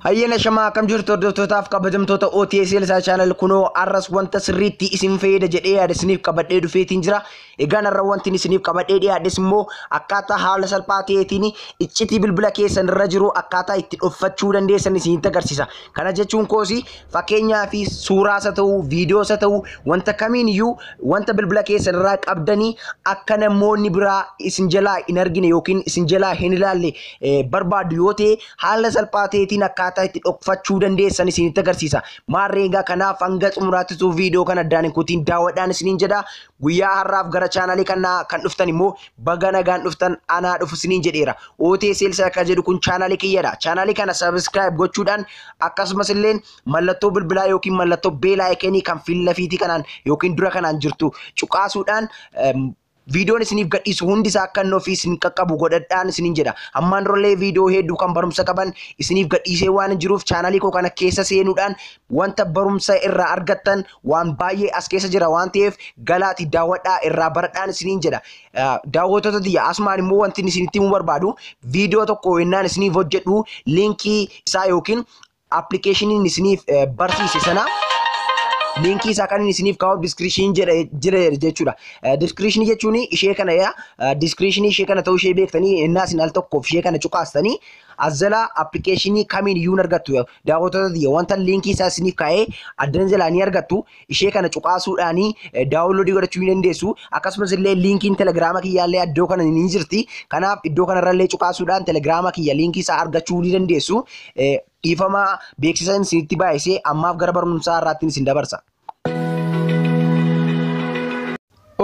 Hayyana shamaa akkam jirtu hordoftootaaf kabajamtoota OTS Elsaa Channel kunoo arras wanta sirriitti isin fayyada jedhee yaada isiniif qabadhee dhufeetiin jira. Egaan har'a wanti isiniif qabadhee dhiyaadhes immoo akkaataa haala salphaa ta'eetiin iccitii bilbila keessan irra jiru akkaataa itti dhokfachuu dandeessan isinitti agarsiisa. Kana jechuun koosi fakkeenyaa fi suuraas haa ta'u, viidiyoos haa ta'u, wanta kamiin iyyuu wanta bilbila keessan irraa qabdanii akka namoonni biraa isin jalaa hin argine yookiin isin jalaa hin ilaalle barbaadu yoo ta'e haala salphaa ta'eetiin akkaataa itti dhokfachuu dandeessan isinitti agarsiisa. Maarree egaa kanaaf hanga xumuraatti viidiyoo kana addaan hin kutiin daawwadhaan isiniin jedha. Guyyaa har'aaf gara chaanalii kanaa kan dhuftan immoo baga nagaan dhuftan anaa dhufu isiniin jedheera. OTS Elsaa akka jedhu kun chaanalii kiyyadha. Chaanalii kana subscribe gochuudhaan akkasumas illee mallattoo bilbilaa yookiin mallattoo beelaa ekenii kan fiillafiitii kanaan yookiin dura kanaan jirtu cuqaasuudhaan viidiyoon isiniif gadhiisu hundi isaa akka inni ofii isin qaqqabu godhadhaan isiniin jedha. Ammaan durallee viidiyoo hedduu kan barumsa qaban isiniif gadhiisee waan jiruuf chaanalii koo kana keessa seenuudhaan wanta barumsa irraa argattan waan baay'ee as keessa jira waan ta'eef galaati daawwadhaa irraa baradhaan isiniin jedha. Daawwattoota tiyya asumaan immoo wanti isinitti himuu barbaadu viidiyoo tokko yennaan isiniif hojjedhu liinkii isaa yookiin appilikeeshiniin isiniif barsiise sana liinkii isaa kan inni isiniif kaa'u diskiriipshinii jira jechuudha. Diskiriipshinii jechuun ishee kana yaa diskiriipshinii ishee kana ta'uu ishee beektanii innaa isin al tokkoof ishee kana cuqaastanii as jalaa appilikeeshinii kamiin iyyuu hin argattu. Daawwattoota tiyya wanta liinkii isaa isiniif kaa'ee addana jalaa ni argattu. Ishee kana cuqaasuudhaanii daawunloodii godhachuu ni dandeessu. Akkasumas illee liinkiin telegiraama kiyyaallee iddoo kana ni jirti. Kanaaf iddoo kanarrallee cuqaasuudhaan telegiraama kiyya liinkii isaa argachuu ni dandeessu. Dhiifama beeksisa isinitti baay'isee ammaaf gara barumsaa har'aatti isin dabarsa.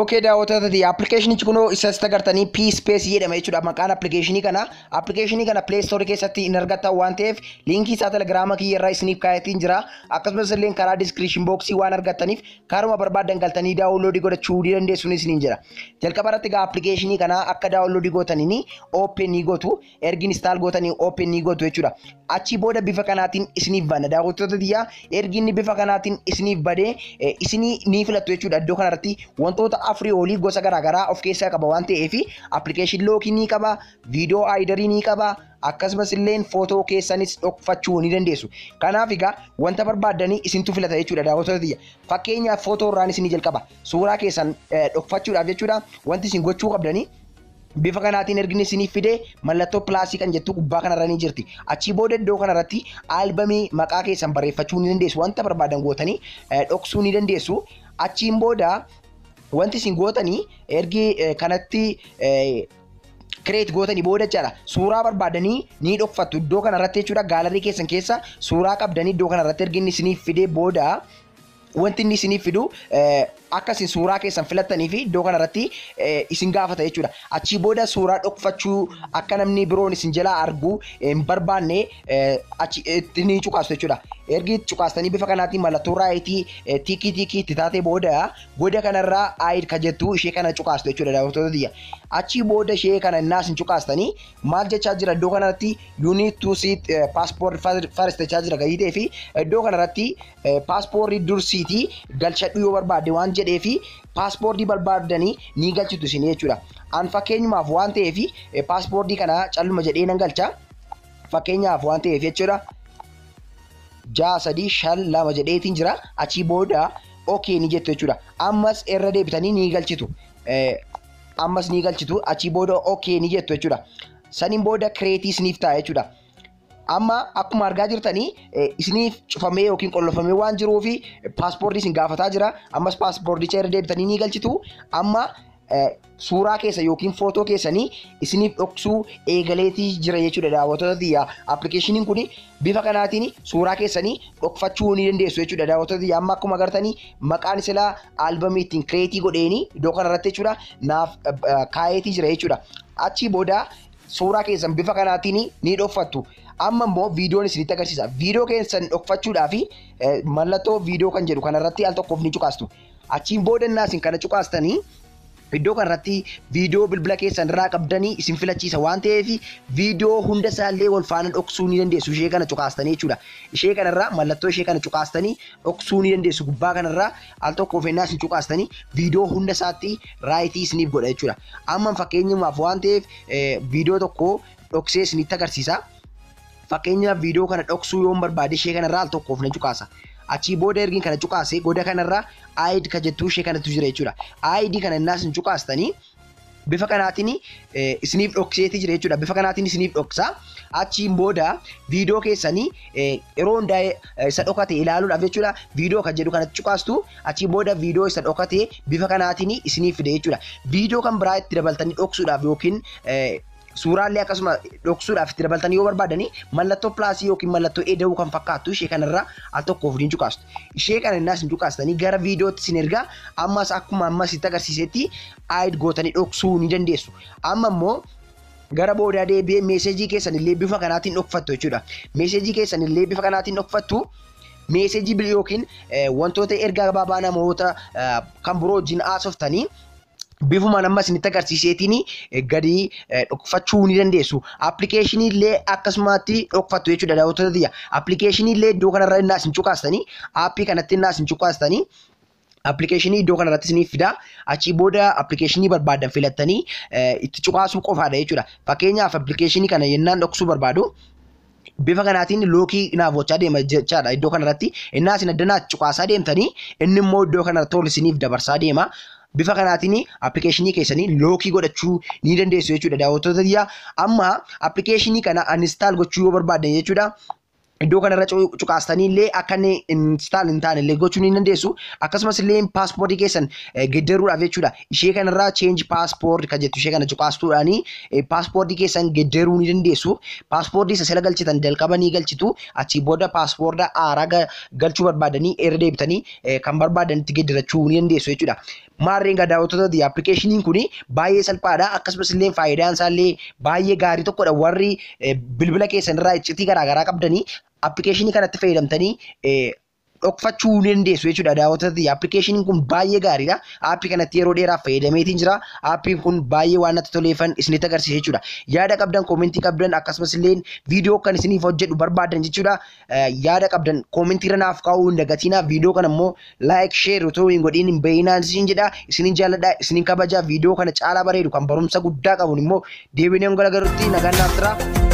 Okay daawwattoota tiyya appilikeeshinichi kunoo isa asitti agartanii P Space jedhama jechuudha maqaan appilikeeshinii kana. Appilikeeshinii kana Play Store keessatti hin argattan waan ta'eef liinkii isaa telegiraama kiyya irraa isiniif kaayetiin jira. Akkasumas illee karaa diskiriipshin booksii waan argattaniif karuma barbaadan galtanii daawunloodii godhachuu ni dandeessu isiniin jira. Jalqaba irratti egaa appilikeeshinii kana akka daawunloodii gootaniin open ni gootu, ergi install gootanii open ni gootu jechuudha. Achii booda bifa kanaatiin isiniif bana. Daawwattoota tiyya ergi inni bifa kanaatiin isiniif badee isinii ni filattu jechuudha. Iddoo kanarratti wantoota afurii olii gosa garaagaraa of keessaa qaba waan ta'eef appilikeeshin lookii ni qaba, viidiyoo aayidarii ni qaba, akkasumas illee footoo keessanis dhokfachuu ni dandeessu. Kanaaf egaa wanta barbaaddanii isintu filata jechuudha daawwattoota tiyya. Fakkeenyaaf footoo irraan isinii jalqaba. Suuraa keessan dhokfachuudhaaf jechuudha wanti isin gochuu qabdanii bifa kanaatiin ergini isiniif fidee mallattoo pilaasii kan jettu gubbaa kanarra ni jirti. Achii booda iddoo kanarratti aalbamii maqaa keessan barreeffachuu ni dandeessu. Wanta barbaadan gootanii dhoksuu ni dandeessu. Achiin booda wanti isin gootanii ergi kanatti create gootanii booda jechaadha. Suuraa barbaadanii ni dhokfattu iddoo kanarratti jechuudha. Gaalarii keessan keessa suuraa qabdanii iddoo kanarratti ergi inni isiniif fidee booda wanti inni isiniif fidu akka isin suuraa keessan filattanii fi iddoo kanarratti isin gaafata jechuudha. Achii booda suuraa dhokfachuu akka namni biroon isin jalaa argu hin barbaanne achi itti ni cuqaastu jechuudha. Ergi cuqaastanii bifa kanaatiin mallattoo raayitii tiikii tiikii itti taatee booda goda kanarraa aayid ka jettu ishee kana cuqaastu jechuudha daawwattoota tiyya. Achii booda ishee kana innaa isin cuqaastanii maal jechaa jira iddoo kanarratti you need to see passport first jechaa jira gahii ta'ee fi iddoo kanarratti paaspoortii dursiitii galchadhu yoo barbaadde waan jedhee fi paaspoortii barbaaddanii ni galchitu isin jechuudha. An fakkeenyumaaf waan ta'eef paaspoortii kana calluma jedhee nan galcha. Fakkeenyaaf waan ta'eef jechuudha. 6 3 5 2 jedheetiin jira. Achii booda okay ni jettu jechuudha. Ammas irra deebitanii ni galchitu. Ammas ni galchitu. Achii booda okay ni jettu jechuudha. Saniin booda kireetii isiniif ta'a jechuudha. Amma akkuma argaa jirtanii isiniif cufamee yookiin qollofamee waan jiruuf paaspoortii isin gaafataa jira. Ammas paaspoorticha irra deebitanii ni galchitu. Amma suuraa keessa yookiin footoo keessanii isiniif dhoksuu eegaleetii jira jechuudha daawwattoota tiyya. Appilikeeshiniin kun bifa kanaatiin suuraa keessanii dhokfachuu ni dandeessu jechuudha daawwattoota tiyya. Amma akkuma agartanii maqaan silaa aalbamii ittiin kireetii godheeni iddoo kanarratti jechuudha naaf kaayeetii jira jechuudha. Achii booda suuraa keessan bifa kanaatiin ni dhokfattu. Amma immoo viidiyoon isinitti agarsiisa. Viidiyoo keessan dhokfachuudhaaf mallattoo viidiyoo kan jedhu kanarratti al tokkoof ni cuqaastu. Achiin booda innaa isin kana cuqaastanii iddoo kanarratti viidiyoo bilbila keessan irraa qabdanii isin filachiisa waan ta'eef viidiyoo hunda isaallee wal faana dhoksuu ni dandeessu. Ishee kana cuqaastanii jechuudha. Ishee kanarraa mallattoo ishee kana cuqaastanii dhoksuu ni dandeessu. Gubbaa kanarraa al tokkoof ennaa isin cuqaastanii viidiyoo hunda isaatti raayitii isiniif godha jechuudha. Amma fakkeenyumaaf waan ta'eef viidiyoo tokko dhoksee isinitti agarsiisa. Fakkeenyaaf viidiyoo kana dhoksuu yoon barbaade ishee kanarraa al tokkoof na cuqaasa. Achii booda ergiin kana cuqaasee goda kanarraa hide ka jettuu ishee kanatu jira jechuudha. Hide kana innaas hin cuqaastanii bifa kanaatiin isiniif dhokseeti jira jechuudha. Bifa kanaatiin isiniif dhoksa. Achiin booda viidiyoo keessanii yeroo hundaa isa dhokate ilaaluudhaaf jechuudha. Viidiyoo kan jedhu kanatti cuqaastu. Achii booda viidiyoo isa dhokate bifa kanaatiin isiniif fide jechuudha. Viidiyoo kan biraa itti dabaltanii dhoksuudhaaf yookiin suuraalee akkasuma dhoksuudhaaf itti dabaltanii yoo barbaadanii mallattoo plus yookiin mallattoo eda'uu kan fakkaattu ishee kanarraa al tokkoof ni cuqaastu. Ishee kana innaas hin cuqaastanii gara viidiyootti isin ergaa. Ammas akkuma ammas itti agarsiisetti hide gootanii dhoksuu ni dandeessu. Amma immoo gara boodaa deebi'ee message keessan illee bifa kanaatiin dhokfattu jechuudha. Message keessan illee bifa kanaatiin dhokfattu. Message yookiin wantoota ergaa gabaabaa namoota kan biroo wajjin haasoftanii bifuma amma isinitti agarsiiseetiin gadi dhokfachuu ni dandeessu. Appilikeeshinii illee akkasumatti dhokfattu jechuudha, daawwattoota tiyya. Appilikeeshinii illee iddoo kanarra innaa isin cuqaastanii, aappii kanatti innaa isin cuqaastanii, appilikeeshinii iddoo kanarratti isiniif fida. Achii booda appilikeeshinii barbaadan filattanii itti cuqaasuu qofaadha jechuudha. Fakkeenyaaf appilikeeshinii kana yennaan dhoksuu barbaadu bifa kanaatiin lock naaf gochaa deema jechaadha iddoo kanarratti. Innaa isin addanaa cuqaasaa deemtanii inni immoo iddoo kanarratti ol isiniif dabarsaa deema. Bifa kanaatiin appilikeeshinii keessanii lock godhachuu ni dandeessu jechuudha, daawwattoota tiyya. Amma appilikeeshinii kana uninstall gochuu yoo barbaadan jechuudha. Iddoo kanarra cuqaastanii illee akka inni install hin taane illee gochuu ni dandeessu. Akkasumas illee password keessan geddaruudhaaf jechuudha. Ishee kanarraa change password kan jettu ishee kana cuqaastuudhaanii password keessan geddaruu ni dandeessu. Password isa sila galchitan jalqaba ni galchitu. Achii booda password haaraa galchuu barbaadanii irra deebitanii kan barbaadanitti geddarachuu ni dandeessu jechuudha. Maarreen gaa, daawwattoota, appilikeeshiniin kun baay'ee salphaadha. Akkasumas illee faayidaan isaa illee baay'ee gaarii tokkodha. Warri bilbila keessan irraa iccitii garaagaraa qabdanii appilikeeshinii kanatti fayyadamtanii dhokfachuu ni dandeessu jechuudha, daawwattoota. Appilikeeshiniin kun baay'ee gaariidha. Aappii kanatti yeroo dheeraaf fayyadameetiin jira. Aappiin kun baay'ee waan natti toleefan isinitti agarsiisa jechuudha. Yaada qabdan, comment qabdan, akkasumas illee viidiyoo kan isiniif hojjedhu barbaadan jechuudha. Yaada qabdan comment irra naaf kaa'uu hin dagatinaa. Viidiyoo kana immoo like, share otoo hin godhiin hin bahinaan isin jedha. Isinin jaalladha, isinin kabaja. Viidiyoo kana caalaa bareedu kan barumsa guddaa qabuun immoo deebinee garagarutti nagaan naaf tura.